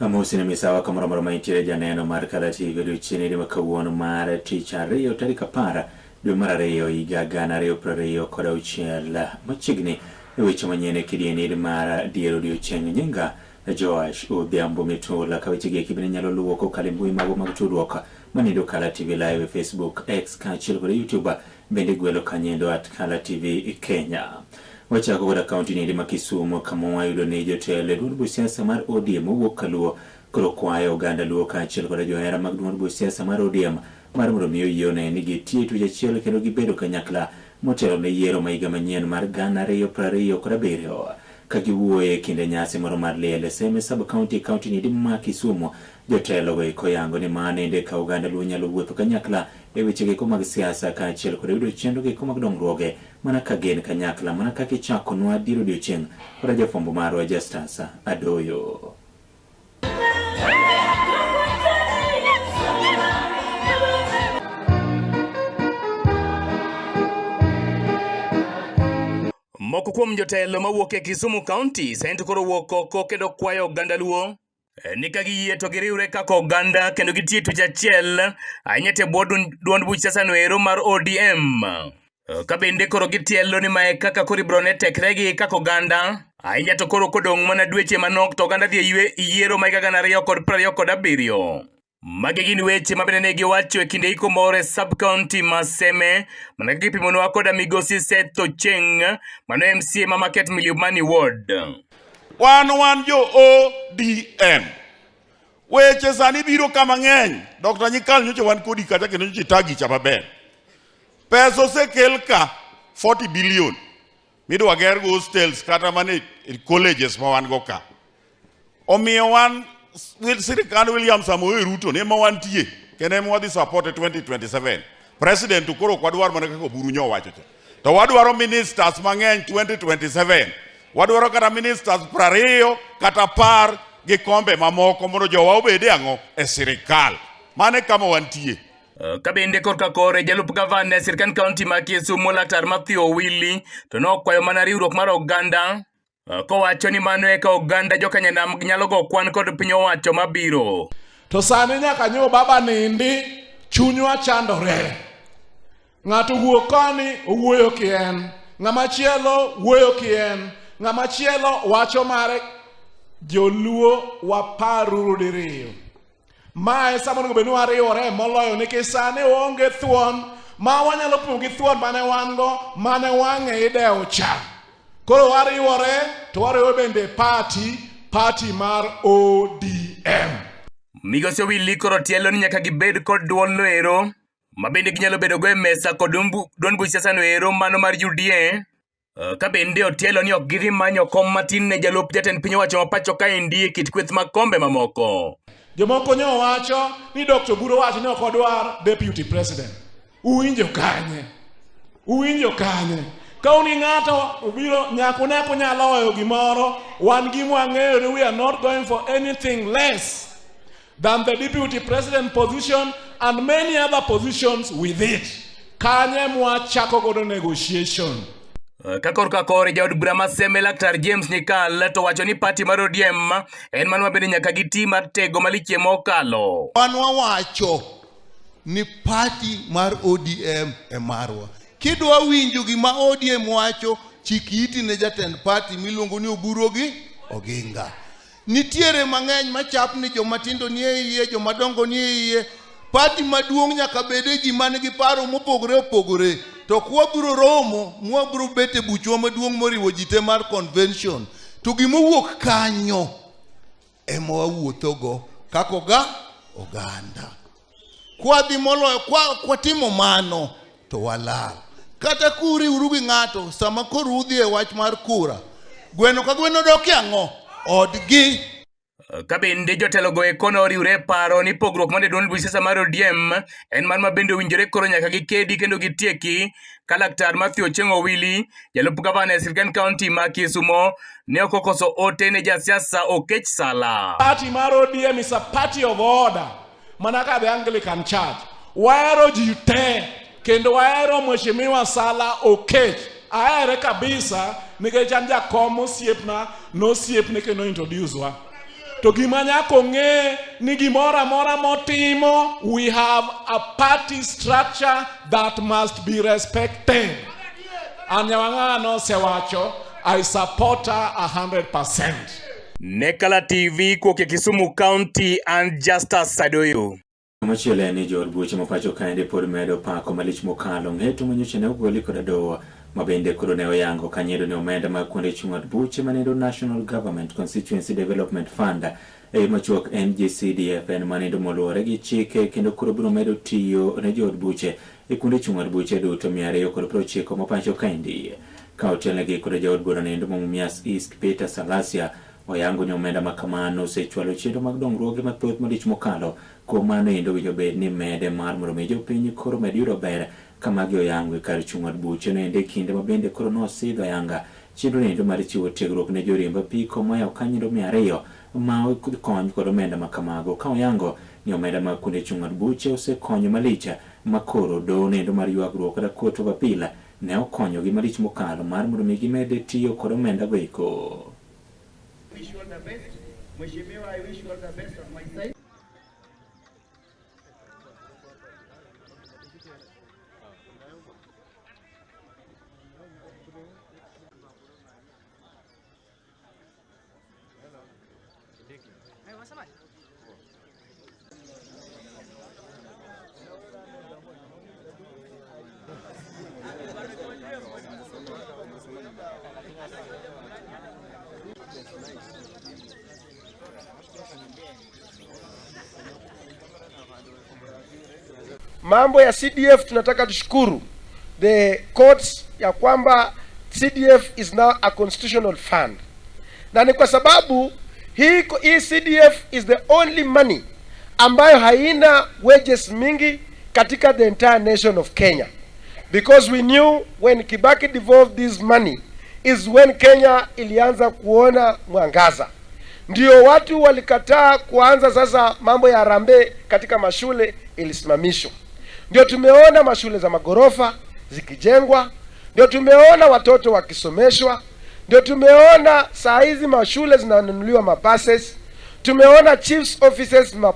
Amosi ne misawa kamoro amora ma intiere janeno mar Kala TV odiochieng' ma kawuono mar tich ariyo tarik 10 dwe mar 2 higa 2026 machiegni e weche manyien e kidieny mar dier odiochieng'. Nyinga Joash Odhiambo Mitula. Ka weche gi eki bende nyalo luwo kokalo e mbui magwa mag tudruok manindo Kala TV Live e Facebook, X kaachiel kod YouTube, bende gwelo kanyendo at Kala TV Kenya. Wachako koda kaunti niendi ma Kisumu kama wayudo ni jotelo e duond buch siasa mar ODM owuok kaluo koro kwayo oganda luo kaachiel koda johera mag duond buch siasa mar ODM mar mondo mi oyie one ni gitie e twech achiel kendo gibedo kanyakla motelo ne yiero ma higa manyien mar 2027. Ka giwuoyo e kinde nyasi moro mar liel e Seme sub county e kaunti niendi ma Kisumu, jotelo go eko yango ni mano ende ka oganda luo nyalo wuotho kanyakla e weche geko mag siasa kaachiel kod yudo chenro geko mag dongruoge mana ka gin kanyakla mana kaka ichakonwa dier odiochieng' koda jafwambo marwa Justus Adoyo. Moko kuom jotelo mawuok e Kisumu County sani to koro wuok oko kendo kwayo oganda Luo ni ka giyie to giriwre kaka oganda kendo gitie twech achiel ahinya te bwo duond buch siasa no ero mar ODM. Ka bende koro gitielo ni mae kaka koro ibiro ne tekregi kaka oganda ahinya to koro kodong' mana dweche manok to oganda dhi e yiero ma higa 2027. Magi gin weche ma bende ne giwacho e kinde iko moro e sub-county ma Seme, mana kaka ipimonwa koda migosi Seth Ocheng, mano MCA ma Market Milimani Ward. Wan jo ODM. Weche sani biro ka mang'eny. Dr. Nyikal nyocha wan kodi kacha kendo nyocha itagi cha maber. Pesa osekel ka 40 billion midwa ger go hostels kata mana e colleges ma wan go ka. Omiyo wan sirikand William Samoei Ruto ne ema wantie kendo ema wadhi support e 2027. President to koro ok wadwar mana kaka Oburu nyo owacho cha. To wadwaro ministers mang'eny 2027. Wadwaro kata ministers 20 kata 10 gi kombe mamoko mondo jowa obede ang'o e sirikal. Mano e kama wantie. Ka bende korka kore jalup gavana e sirkand kaunti ma Kisumu Laktar Mathew Owili to nokwayo mana riwruok mar oganda kowacho ni mano eka oganda jokanyanam nyalo go kwan kod piny owacho mabiro. To sani nyaka nyo baba nindi, chunywa chandore. Ng'ato wuok koni owuoyo kien, ng'ama chielo wuoyo kien, ng'ama chielo wacho mare. Joluo waparuru diriyo. Mae sama onego bed ni wariwore moloyo nikech sani waonge thuon ma wanyalo pimo gi thuon mane wan go mane wang'e idewo cha. Koro wariwore to wariwo bende party mar ODM. Migosi Owili koro tielo ni nyaka gibed kod duol no ero ma bende ginyalo bedo go e mesa kod duond buch siasa no ero mano mar UDA. Ka bende otielo ni ok gidhi manyo kom matin ne jalup jatend piny owacho ma pacho kaendi e kit kweth mag kombe mamoko. Jomoko nyo wacho ni Dr. Oburu wacho ni ok odwar deputy president. Uwinjo kanye? Uwinjo kanye? Ka un gi ng'ato obiro nyaka une kunyalo weyo gimoro, wan gima wang'eyo ni we are not going for anything less than the deputy president position and many other positions with it. Kanye mwachako godo negotiation. Ka korka kore jaod bura ma Seme Laktar James Nyikal to wacho ni party mar ODM en mano ma bende nyaka giti mar tego malichie mokalo. Wan wawacho ni party mar ODM e marwa. Kidwa winjo gima ODM wacho, chik iti ne jatend party miluongo ni Oburu gi Oginga. Nitiere mang'eny machapni joma tindo nie iye, joma dongo nie iye. Party maduong' nyaka bede ji man gi paro mopogore opogore. To kwabiro romo, mwabiro bet e buchwa maduong' moriwo ji te mar convention. To gimowuok kanyo ema wawuothogo kaka oganda. Kwadhi moloyo, kwatimo mano to walal. Kata kuriwru gi ng'ato, sama koro udhi e wach mar kura, gweno ka gweno dok e ang'o? Odgi. Ka bende jotelogo eko ne oriwre e paro ni pogruok mane duond buch siasa mar ODM en mar ma bende owinjore koro nyaka gikedi kendo gitieki ka Laktar Mathew Ochieng' Owili, jalup gavana e sirkand kaunti ma Kisumo, ne ok okoso ote ne jasiasa Okech Sala. Party mar ODM is a party of order. Mana ka the Anglican Church. Wahero ji te kendo wahero Mheshimiwa Sala Okech. Ahere kabisa nikech an jakom osiepna, nosiepne kendo introduce wa. To gima nyaka ong'e ni gimoro amora motimo, we have a party structure that must be respected. And Nyawang'ang'a nosewacho, I support her 100%. Ne Kala TV kowuok e Kisumu County and Justus Sadoyo. Machielo en ni jood buche ma pacho kaendi pod medo pako malich mokalo ng'eto manyocha ne ogoli koda doho ma bende koro ne oyango kanyedo ni omenda mag kuonde chung' od buche manendo National Government Constituency Development Fund e yo machuok NGCDF en manendo moluwore gi chike kendo koro biro medo tiyo ne jood buche e kuonde chung' od buche duto 290 ma pacho kaendi. Ka otelnegi koda jaod bura nendo ma Mumias East Peter Salasya oyango ni omenda ma kamano osechwalo chenro mag dongruoge mathoth malich mokalo. Kuom mano endo winjo bed ni mede mar mondo mi jopiny koro med yudo ber ka magi oyango e kar chung' od buche no endo e kinde ma bende koro nosidho ayanga chenro endo mar chiwo tiegruok ne joriemb apiko moyawo kanyindo 200 ma kony kod omenda ma kamago ka oyango ni omenda mag kuonde chung' od buche osekonyo malich ma koro doho endo mar ywagruok kata Court of Appeal ne okonyogi malich mokalo mar mondo mi gimed tiyo kod omenda go eko. Wish you all the best. Mheshimiwa, I wish you all the best on my side. Mambo ya CDF tunataka tushukuru the courts ya kwamba CDF is now a constitutional fund, na ni kwa sababu hii CDF is the only money ambayo haina wages mingi katika the entire nation of Kenya, because we knew when Kibaki devolved this money is when Kenya ilianza kuona mwangaza. Ndio watu walikataa kuanza sasa mambo ya harambee katika mashule ilisimamishwa. Ndio tumeona mashule za magorofa zikijengwa, ndio tumeona watoto wakisomeshwa, ndio tumeona saa hizi mashule zinanunuliwa mabuses, tumeona chiefs offices ma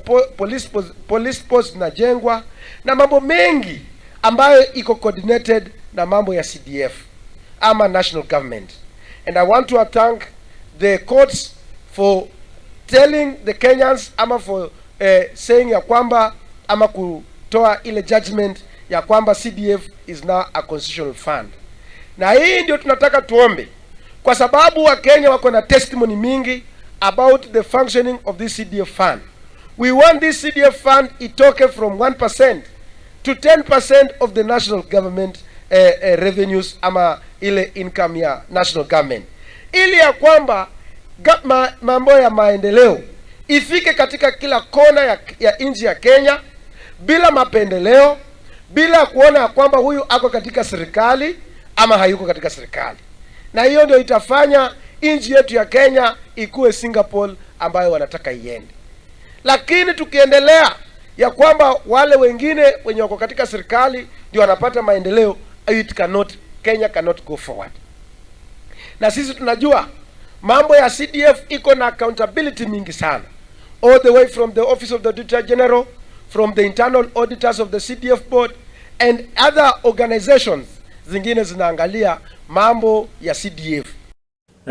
police post zinajengwa na mambo mengi ambayo iko coordinated na mambo ya CDF ama national government. And I want to thank the courts for telling the Kenyans ama for saying ya kwamba ama kutoa ile judgment ya kwamba CDF is now a constitutional fund. Na hii ndio tunataka tuombe, kwa sababu wa Kenya wako na testimony mingi about the functioning of this CDF fund. We want this CDF fund itoke from 1% to 10% of the national government revenues ama ile income ya national government, ili ya kwamba mambo ya maendeleo ifike katika kila kona ya nchi ya Kenya bila mapendeleo, bila kuona ya kwamba huyu ako katika serikali ama hayuko katika serikali. Na hiyo ndio itafanya nchi yetu ya Kenya ikuwe Singapore ambayo wanataka iende. Lakini tukiendelea ya kwamba wale wengine wenye wako katika serikali ndio wanapata maendeleo, Kenya cannot go forward. Na sisi tunajua mambo ya CDF iko na accountability mingi sana, all the way from the office of the Auditor General, from the internal auditors of the CDF board and other organizations zingine zinaangalia mambo ya CDF.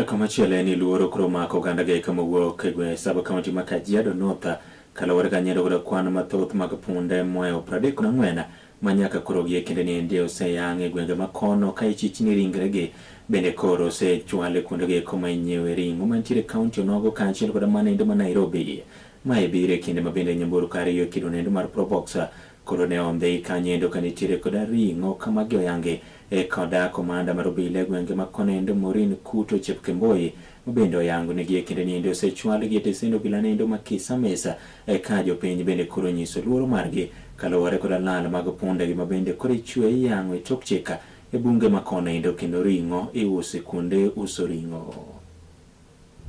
Kamachielo en ni luoro koro mako oganda gi kama wuok e gweng' sub county ma Kajiado North kaluwore gi nyiero kod kwan mathoth mag punde mohewo 34 ma nyaka koro gi e kinde ni endi oseyang' e gwenge ma kono ka ichich ni ringregi bende koro osechwal e kuondego eko ma inyiewe ring'o mantiere e kaunti onogo kaachiel kod mano endo ma Nairobi. Mae biro e kinde ma bende nyamburko ariyo e kido nendo mar Probox koro ne ondhi kanyo endo ka nitiere koda ring'o kama gi oyangi e koda komanda mar obila e gwenge ma kono endo Maureen Kuto Chepkemboi bende oyango ni gi e kinde ni endi osechwalgi e tesend obila nendo ma Kisamesa e ka jopiny bende koro nyiso luoro margi kaluwore koda lal mag pundegi ma bende koro ichwe iyang'o e tok chik e bunge ma kono endo kendo ring'o iuso e kuonde uso ring'o.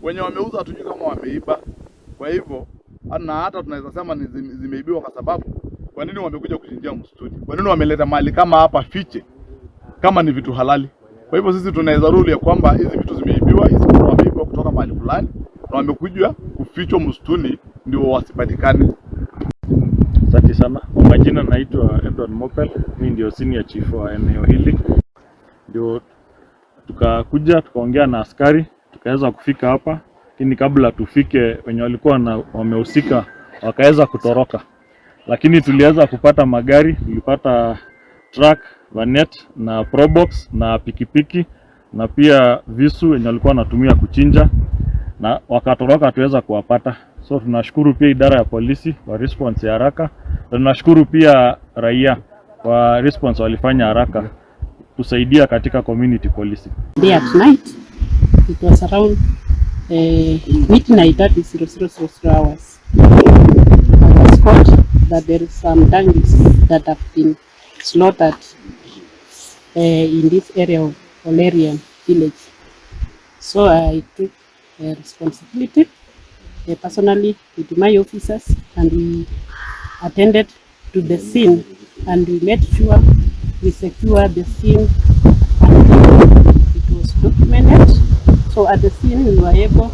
Wenye wameuza hatujui kama wameiba, kwa hivyo na hata tunaweza sema ni zimeibiwa, kwa sababu kwa nini wamekuja kuchinjia msituni? Kwa nini wameleta mali kama hapa fiche kama ni vitu halali? Kwa hivyo sisi tunaweza rule ya kwamba hizi vitu zimeibiwa, hizi wameibiwa kutoka mahali fulani, na wamekuja kufichwa msituni ndio wasipatikane. Asante sana. Kwa majina naitwa Edward Mopel, mimi ndio senior chief wa eneo hili. Ndio tukakuja tukaongea na askari tukaweza kufika hapa, lakini kabla tufike wenye walikuwa na wamehusika wakaweza kutoroka, lakini tuliweza kupata magari, tulipata truck, vanette na probox na pikipiki na pia visu wenye walikuwa wanatumia kuchinja na wakatoroka, tuweza kuwapata. So tunashukuru pia idara ya polisi kwa response ya haraka, na tunashukuru pia raia kwa response walifanya haraka kusaidia katika community policing. Day at night, it was around midnight, that is 0000 hours. I was called that there is some donkeys that have been slaughtered in this area of Olerian village. So I took responsibility personally with my officers, and we attended to the scene, and we made sure we secured the scene and it was documented. So at the scene we were able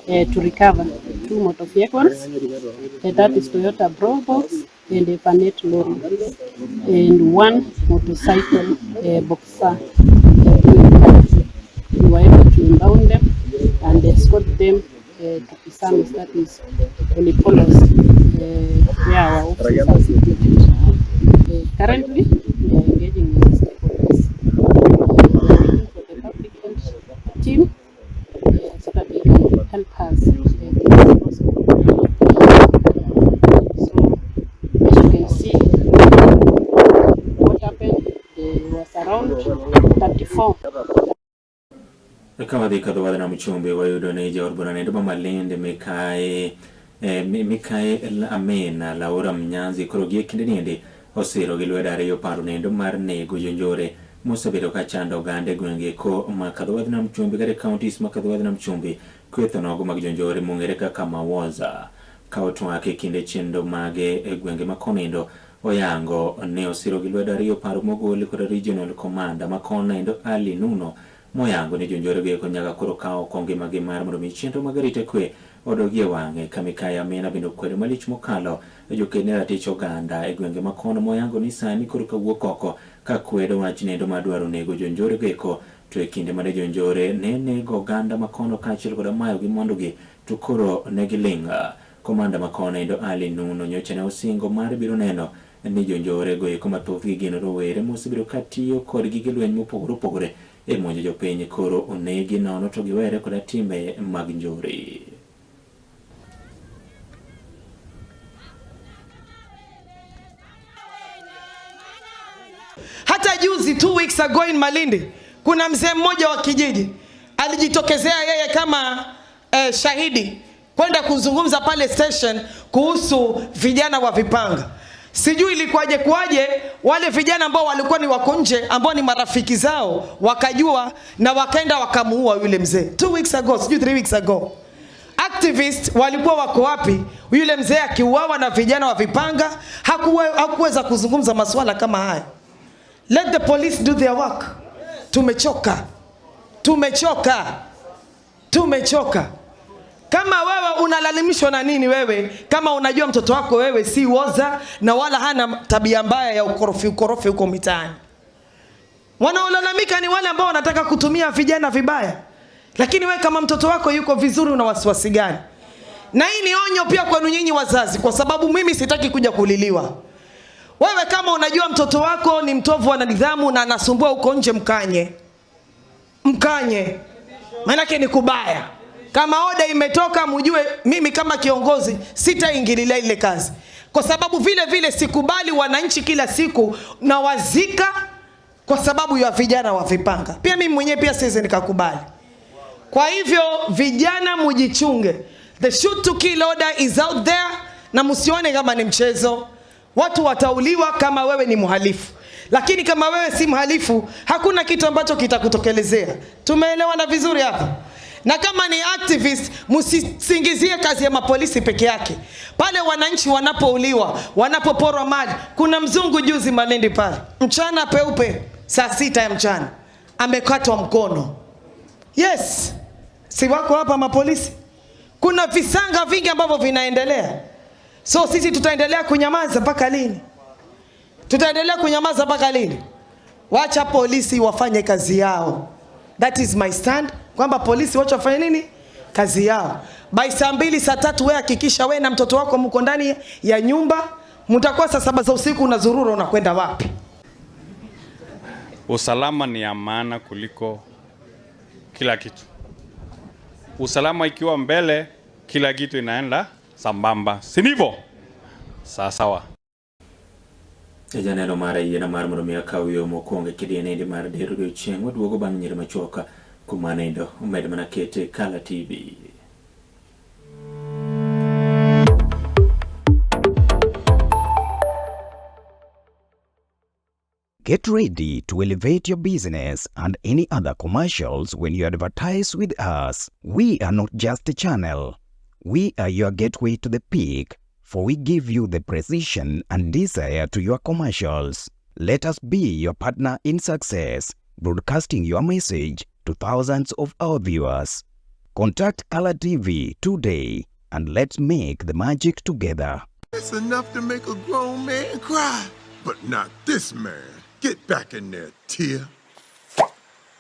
to recover 2 motor vehicles, that is Toyota Probox and a Vanette lorry, and 1 motorcycle Boxer. We were able to impound them and escort them to Kisamis, that is Olipolos, where our offices are situated. Currently, we are engaging with stakeholders. We are waiting for the public health team so that they can help us with this possible. So, as you can see, what happened, there was around 34. Ka wadhi kadho wadhi nam chumbi wayudo ni jaod bura nindo ma Malindi Mikae Amina Laura Mnyanzi koro gie kinde niendi osiro gi lwedo ariyo paro nendo mar nego jonjore mosebedo ka chando oganda e gwenge ko ma kadho wadhi nam chumbi kata counties ma kadho wadhi nam chumbi kweth onogo mag jonjore mong'ere kaka Mawoza. Ka otwak e kinde chenro mage e gwenge ma konindo oyango ne osiro gi lwedo ariyo paro mogol kod regional commander ma konindo Ali Nuno moyango ni jonjore go eko nyaka koro kawo oko ngimagi mar mondo mi chenro mag arita kwe odogi e wang'e. Ka Mikayi Amina bende okwedo malich mokalo joked ne ratich oganda e gwenge ma kono moyango ni sani koro kawuok oko ka kwedo wach nendo mar dwaro nego jonjore go eko, to e kinde mane jonjore ne nego oganda ma kono kaachiel koda mayo gi mwandugi to koro ne giling'. Komanda ma kono endo Ali Nuno nyocha ne osingo mar biro neno ni jonjore go eko mathothgi gin rowere mosebedo ka tiyo kod gige lweny mopogore opogore e monjo jopiny koro onegi nono to giwere koda timbe mag njore. Hata juzi 2 weeks ago in Malindi kuna mzee mmoja wa kijiji alijitokezea yeye kama shahidi kwenda kuzungumza pale station kuhusu vijana wa vipanga. Sijui ilikuwaje kuwaje wale vijana ambao walikuwa ni wako nje ambao ni marafiki zao wakajua na wakaenda wakamuua yule mzee. 2 weeks ago, sijui 3 weeks ago. Activists walikuwa wako wapi? Yule mzee akiuawa na vijana wa vipanga hakuweza kuzungumza masuala kama haya. Let the police do their work. Tumechoka. Tumechoka. Tumechoka. Kama wewe unalalamishwa na nini wewe? Kama unajua mtoto wako wewe si woza na wala hana tabia mbaya ya ukorofi ukorofi huko mitaani. Wanaolalamika ni wale ambao wanataka kutumia vijana vibaya. Lakini wewe kama mtoto wako yuko vizuri una wasiwasi gani? Na hii ni onyo pia kwenu nyinyi wazazi, kwa sababu mimi sitaki kuja kuliliwa. Wewe kama unajua mtoto wako ni mtovu wa nidhamu na anasumbua huko nje, mkanye. Mkanye. Maana ni kubaya. Kama oda imetoka mjue mimi kama kiongozi sitaingililia ile kazi. Kwa sababu vile vile sikubali wananchi kila siku na wazika kwa sababu ya vijana wa vipanga. Pia mimi mwenyewe pia siwezi nikakubali. Kwa hivyo vijana mjichunge. The shoot to kill order is out there na msione kama ni mchezo. Watu watauliwa kama wewe ni mhalifu. Lakini kama wewe si mhalifu hakuna kitu ambacho kitakutokelezea. Tumeelewana vizuri hapa? Na kama ni activist msisingizie kazi ya mapolisi peke yake. Pale wananchi wanapouliwa, wanapoporwa mali. Kuna mzungu juzi Malindi pale, mchana peupe saa 6 ya mchana amekatwa mkono. Yes, si wako hapa mapolisi? Kuna visanga vingi ambavyo vinaendelea. So sisi tutaendelea kunyamaza mpaka lini? Tutaendelea kunyamaza mpaka lini? Wacha polisi wafanye kazi yao. That is my stand, kwamba polisi wacha wafanye nini? Kazi yao. By saa 2 saa 3, wewe hakikisha wewe na mtoto wako mko ndani ya nyumba. Mtakuwa saa 7 za usiku unazurura, unakwenda wapi? Usalama ni ya maana kuliko kila kitu. Usalama ikiwa mbele, kila kitu inaenda sambamba, si ndivyo? Sawa sawa. Janeno mar yiena mar mondo mi akaw yo mokwongo e kidieny mar dero odiochieng' waduogo bang' nyiri machuok kuma nindo omed mana kete Kala TV. Get ready to elevate your business and any other commercials when you advertise with us. We are not just a channel. We are your gateway to the peak, for we give you the precision and desire to your commercials. Let us be your partner in success, broadcasting your message to thousands of our viewers. Contact Color TV today and let's make the magic together. It's enough to make a grown man cry, but not this man. Get back in there, Tia.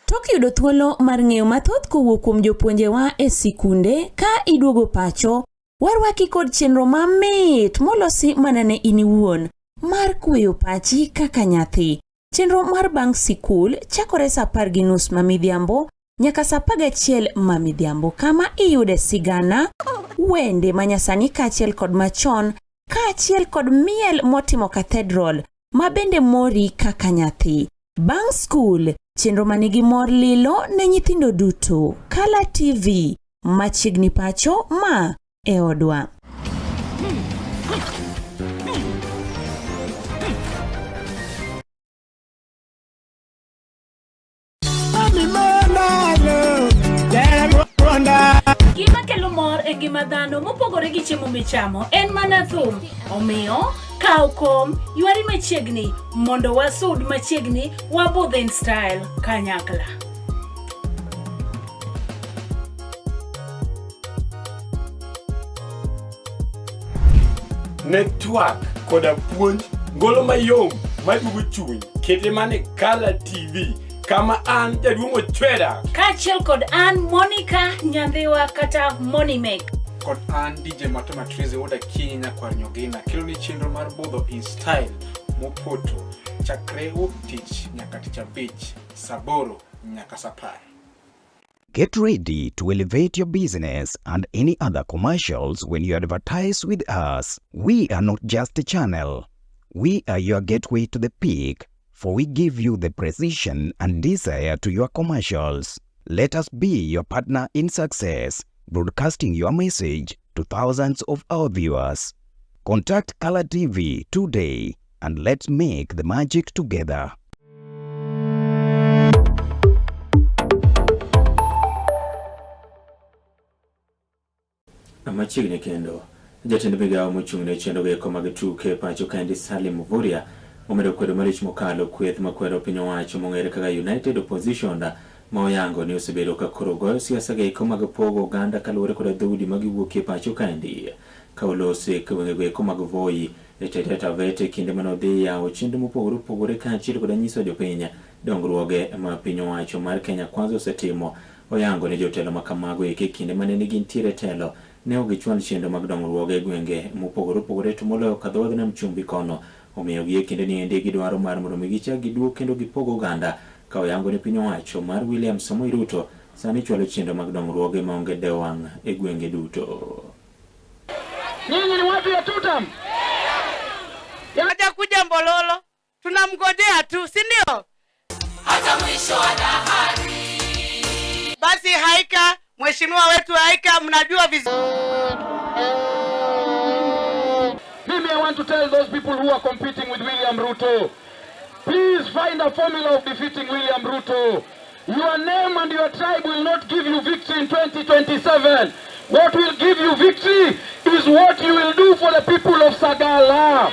Tok yudo thuolo mar ng'eyo mathoth kowuok kuom jopuonjewa e sikunde ka iduogo pacho, warwaki kod chenro mamit molosi mana ne in iwuon mar kweyo pachi kaka nyathi. Chenro mar bang' sikul chakore sa 10:30 ma midhiambo nyaka sa 11 ma midhiambo kama iyude sigana, wende manyasani kaachiel kod machon, kaachiel kod miel motimo cathedral ma bende mori kaka nyathi. Bang' skul, chenro manigi mor lilo ne nyithindo duto. Kala TV, machiegni pacho ma e odwa. Gima kelo mor e ngima dhano mopogore gi chiemo michamo en mana thum. Omiyo, kaw kom, ywari machiegni mondo wasud machiegni wabudh in style kanyakla. Ne twak koda puonj ngolo mayom maduogo chuny kete mana e Kala TV kama an jaduong' Ochweda Kaachiel kod an Monica Nyandhiwa kata Monimake. Kod an DJ Mato Matrizi wuod Akinyi nyakwar Nyogina kelo ni chenro mar budho in style mopoto chakre wuok tich nyaka tich abich saa 8 nyaka saa 10. Get ready to elevate your business and any other commercials when you advertise with us. We are not just a channel. We are your gateway to the peak, for we give you the precision and desire to your commercials. Let us be your partner in success, broadcasting your message to thousands of our viewers. Contact Color TV today and let's make the magic together. Machiegni kendo, jatend migawo mochung' ne chenro eko mag tuke pacho kaendi Salim Mvurya omedo kwedo malich mokalo kweth makwedo piny owacho mong'ere kaka United Opposition ma oyango ni osebedo ka koro goyo siasa eko mag pogo oganda kaluwore koda dhoudi ma giwuokie pacho kaendi. Ka olose gwengego eko mag Voi e Taita Taveta e kinde mane odhi yawo chenro mopogore opogore kaachiel koda nyiso jopiny dongruoge ma piny owacho mar Kenya Kwanza osetimo. Oyango ni jotelo ma kamago eki e kinde mane ne gintiere e telo ne ok gichwal chenro mag dongruoge e gwenge mopogore opogore to moloyo kadho wadh nam chumbi kono. Omiyo gi e kinde ni endi gidwaro mar mondo mi gichak giduog kendo gipog oganda ka oyango ni piny owacho mar William Samoei Ruto sani chwalo chenro mag dongruoge maonge dewo wang' e gwenge duto. Nyinyi ni watu ya tutam. Hajakuja Mbololo, tunamngojea tu, si ndio? Hata mwisho wa dahari. Basi Haika, mheshimiwa wetu Haika, mnajua vizuri. Mimi I want to tell those people who are competing with William Ruto, please find a formula of defeating William Ruto. Your name and your tribe will not give you victory in 2027. What will give you victory is what you will do for the people of Sagala.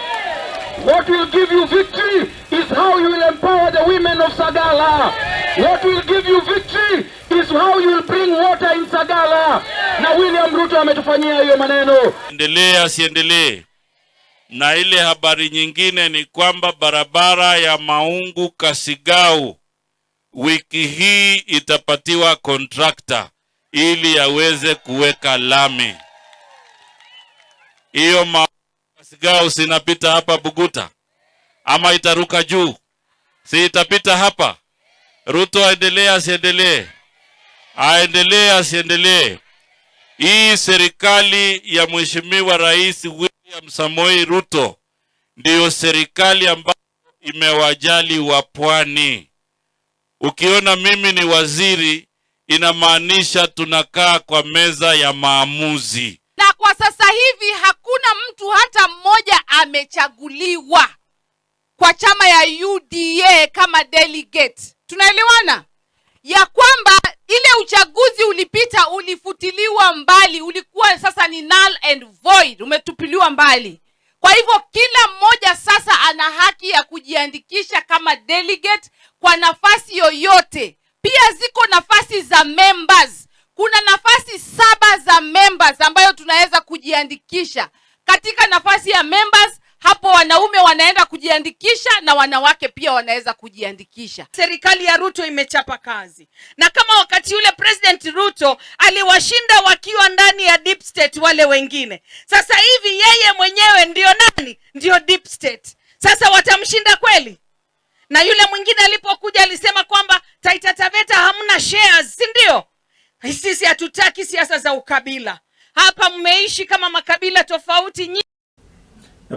What will give you victory is how you will empower the women of Sagala. What will give you victory is how you will bring water in Sagala. Na William Ruto ametufanyia hiyo maneno. Endelee asiendelee. Na ile habari nyingine ni kwamba barabara ya Maungu Kasigau wiki hii itapatiwa kontrakta ili aweze kuweka lami. Hiyo Maungu Kasigau sinapita hapa Buguta ama itaruka juu? Si itapita hapa? Ruto aendelee asiendelee? Aendelee asiendelee? Hii serikali ya Mheshimiwa Rais William Samoei Ruto ndiyo serikali ambayo imewajali wa pwani. Ukiona mimi ni waziri, inamaanisha tunakaa kwa meza ya maamuzi. Na kwa sasa hivi hakuna mtu hata mmoja amechaguliwa kwa chama ya UDA kama delegate. Tunaelewana ya kwamba ile uchaguzi ulipita ulifutiliwa mbali, ulikuwa sasa ni null and void, umetupiliwa mbali. Kwa hivyo kila mmoja sasa ana haki ya kujiandikisha kama delegate kwa nafasi yoyote. Pia ziko nafasi za members. Kuna nafasi 7 za members ambayo tunaweza kujiandikisha. Katika nafasi ya members, hapo wanaume wanaenda kujiandikisha na wanawake pia wanaweza kujiandikisha. Serikali ya Ruto imechapa kazi. Na kama wakati yule President Ruto aliwashinda wakiwa ndani ya deep state wale wengine, sasa hivi yeye mwenyewe ndio nani? Ndio deep state. Sasa watamshinda kweli? Na yule mwingine alipokuja alisema kwamba Taita Taveta hamna shares, si ndio? Sisi hatutaki siasa za ukabila. Hapa mmeishi kama makabila tofauti nyingi.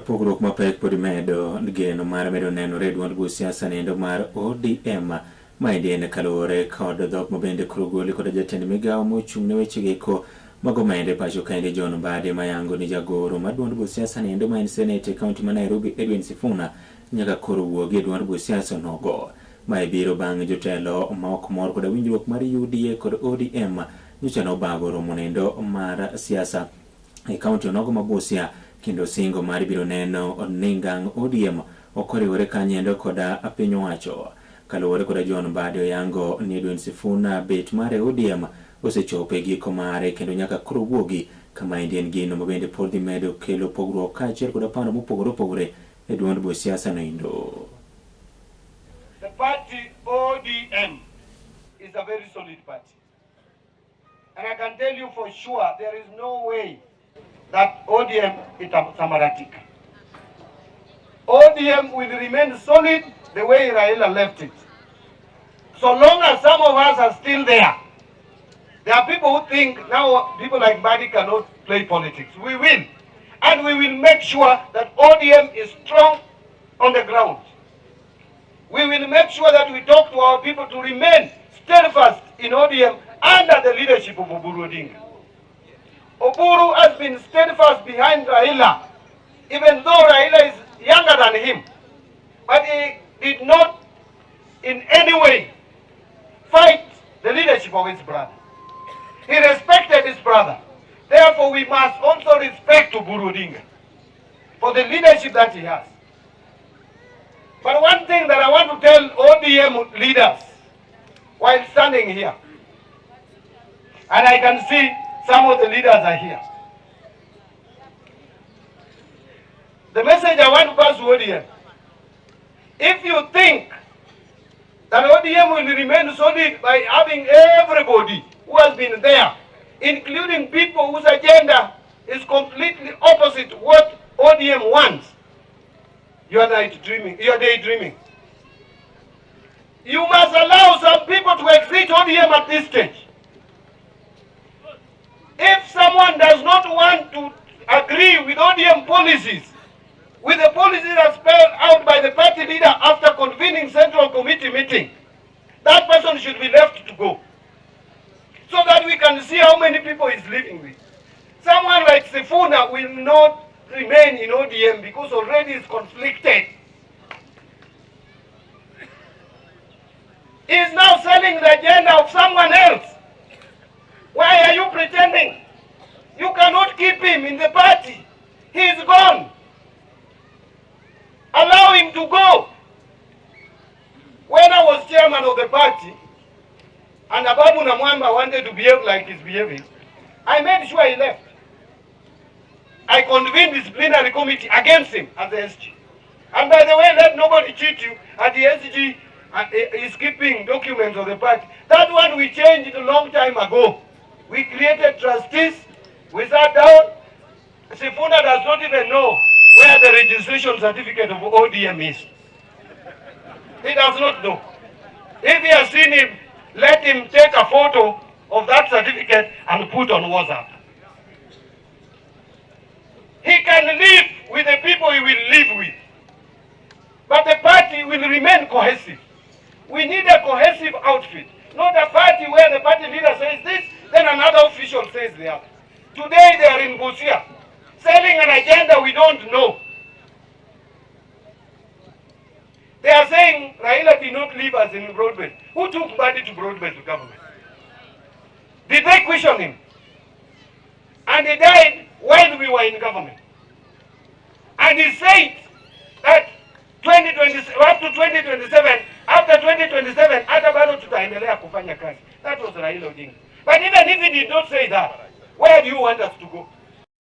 Pogruok mapek pod medo geno mar medo nenore e duond buch siasa niendo mar ODM. Maendi en kaluwore kod dhok mabende koro goli kod jatend migawo mochung' ne weche geko mag omenda e pacho kaendi John Mbadi mayango ni jagoro mar duond buch siasa niendo ma en seneta e kaunti ma Nairobi Edwin Sifuna nyaka koro wuogi e duond buch siasa onogo. Mae biro bang' jotelo ma ok mor koda winjruok mar UDA kod ODM nyocha nobago romo nendo mar siasa e kaunti onogo ma Busia kendo singo mar biro neno ni ngang' ODM ok oriwore kanyendo koda piny owacho. Kaluwore koda John Mbadi oyango ni Edwin Sifuna bet mare ODM osechopo e giko mare kendo nyaka koro wuogi kama endi en gino ma bende pod dhi medo kelo pogruok kaachiel koda paro mopogore opogore e duond buch siasa noendo. The party ODM is a very solid party. And I can tell you for sure there is no way that ODM is Samaratika. ODM will remain solid the way Raila left it. So long as some of us are still there, there are people who think now people like Mbadi cannot play politics. We will. And we will make sure that ODM is strong on the ground. We will make sure that we talk to our people to remain steadfast in ODM under the leadership of Oburu Odinga. Oburu has been steadfast behind Raila, even though Raila is younger than him. But he did not in any way fight the leadership of his brother. He respected his brother. Therefore, we must also respect Oburu Odinga for the leadership that he has. But one thing that I want to tell ODM leaders while standing here, and I can see some of the leaders are here. The message I want to pass to ODM, if you think that ODM will remain solid by having everybody who has been there, including people whose agenda is completely opposite what ODM wants, you are daydreaming. You are daydreaming. You must allow some people to exit ODM at this stage. If someone does not want to agree with ODM policies, with the policies that spelled out by the party leader after convening Central Committee meeting, that person should be left to go, so that we can see how many people he's living with. Someone like Sifuna will not remain in ODM because already he's conflicted. He's now selling the agenda of someone else. Why are you pretending? You cannot keep him in the party. He is gone. Allow him to go. When I was chairman of the party, and Ababu Namwamba wanted to behave like he's behaving, I made sure he left. I convened disciplinary committee against him as the SG. And by the way, let nobody cheat you. At the SG is keeping documents of the party. That one we changed a long time ago. We created trustees. We sat down. Sifuna does not even know where the registration certificate of ODM is. He does not know. If he has seen him, let him take a photo of that certificate and put on WhatsApp. He can live with the people he will live with. But the party will remain cohesive. We need a cohesive outfit, not a party where the party leader says this, then another official says the other. Today they are in Busia, selling an agenda we don't know. They are saying Raila did not leave us in broad-based. Who took Mbadi to broad-based government? Did they question him? And he died while we were in government. And he said that 2020, up to 2027, after 2027, hata bado tutaendelea kufanya kazi. That was Raila Odinga. But even if he did not say that, where do you want us to go?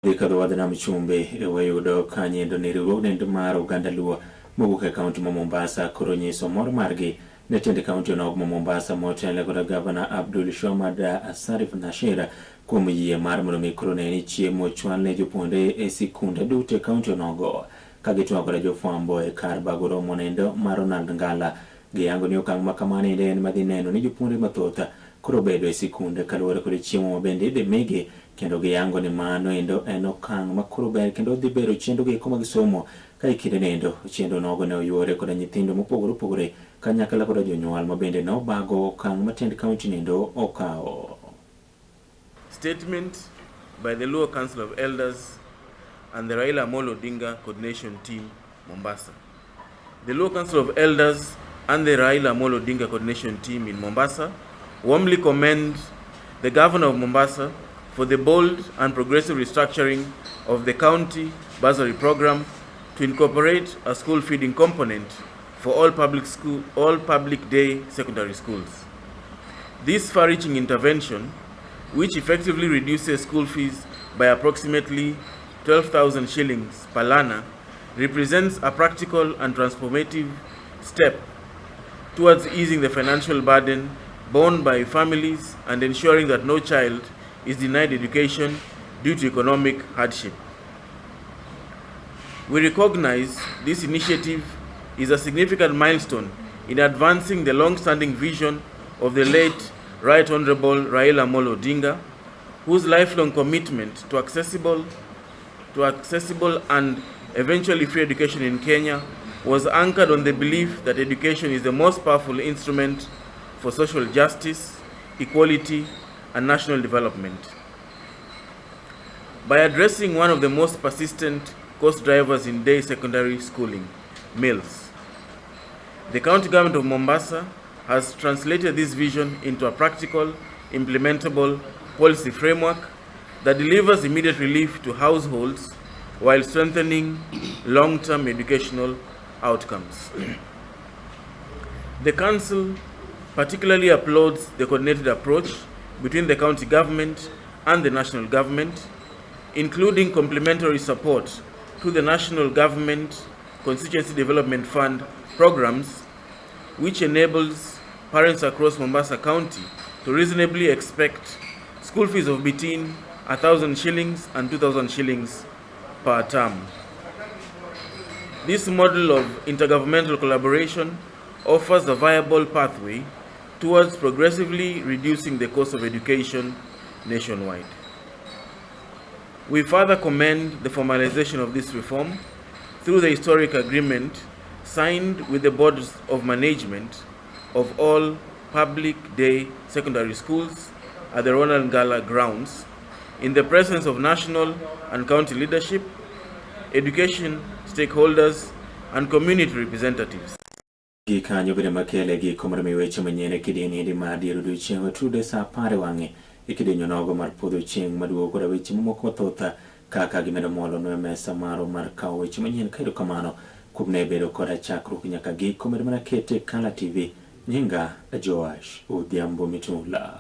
Dhi kadho wadh nam chumbi wayudo ka nyendo ni riwruog nendo mar oganda Luo mowuok e kaunti ma Mombasa koro nyiso mor margi ne tend kaunti onogo ma Mombasa motelne koda gavana Abdul Swamad Sharif Nassir kuom yie mar mondo mi koro ne ni chiemo ochwal ne jopuonjre e sikunde duto e kaunti onogo. Ka gitwak koda jofwambo e kar bago romo nendo mar Ronald Ngala, giyango ni okang' ma kamano endo en madhi neno ni jopuonjre mathoth koro bedo e sikunde kaluwore kod chiemo ma bende idhi migi kendo giyango ni mano endo en okang' ma koro ber kendo dhi bero chenro gi eko mag somo ka e kinde nendo chenro nogo ne oyuore koda nyithindo mopogore opogore kanyakla koda jonyuol ma bende ne obago okang' ma tend kaunti nendo okawo. Statement by the Luo Council of Elders and the Raila Amolo Odinga Coordination Team, Mombasa. The Luo Council of Elders and the Raila Amolo Odinga Coordination Team in Mombasa warmly commend the Governor of Mombasa for the bold and progressive restructuring of the county bursary program to incorporate a school feeding component for all public day secondary schools. This far-reaching intervention, which effectively reduces school fees by approximately 12,000 shillings per learner, represents a practical and transformative step towards easing the financial burden borne by families and ensuring that no child is denied education due to economic hardship. We recognize this initiative is a significant milestone in advancing the long-standing vision of the late Right Honorable Raila Amolo Odinga, whose lifelong commitment to accessible and eventually free education in Kenya was anchored on the belief that education is the most powerful instrument for social justice, equality, and national development. By addressing one of the most persistent cost drivers in day secondary schooling, meals, the county government of Mombasa has translated this vision into a practical, implementable policy framework that delivers immediate relief to households while strengthening long-term educational outcomes. The Council particularly applauds the coordinated approach between the county government and the national government, including complementary support to the national government Constituency Development Fund programs, which enables parents across Mombasa County to reasonably expect school fees of between 1,000 shillings and 2,000 shillings per term. This model of intergovernmental collaboration offers a viable pathway towards progressively reducing the cost of education nationwide. We further commend the formalization of this reform through the historic agreement signed with the boards of management of all public day secondary schools at the Ronald Ngala grounds in the presence of national and county leadership, education stakeholders, and community representatives. Gi kanyo bende makele giko mar mi weche manyien e kidieny endi mar dier odiochieng' otude sa 10 e wang'e e kidieny onogo mar podho chieng' maduogo koda weche mamoko mathoth kaka gimedo molo e mesa marwa mar kawo weche manyien. Ka erokamano kuom ne bedo koda chakruok nyaka giko medo mana kete Kala TV. Nyinga Joash Odhiambo Mitula.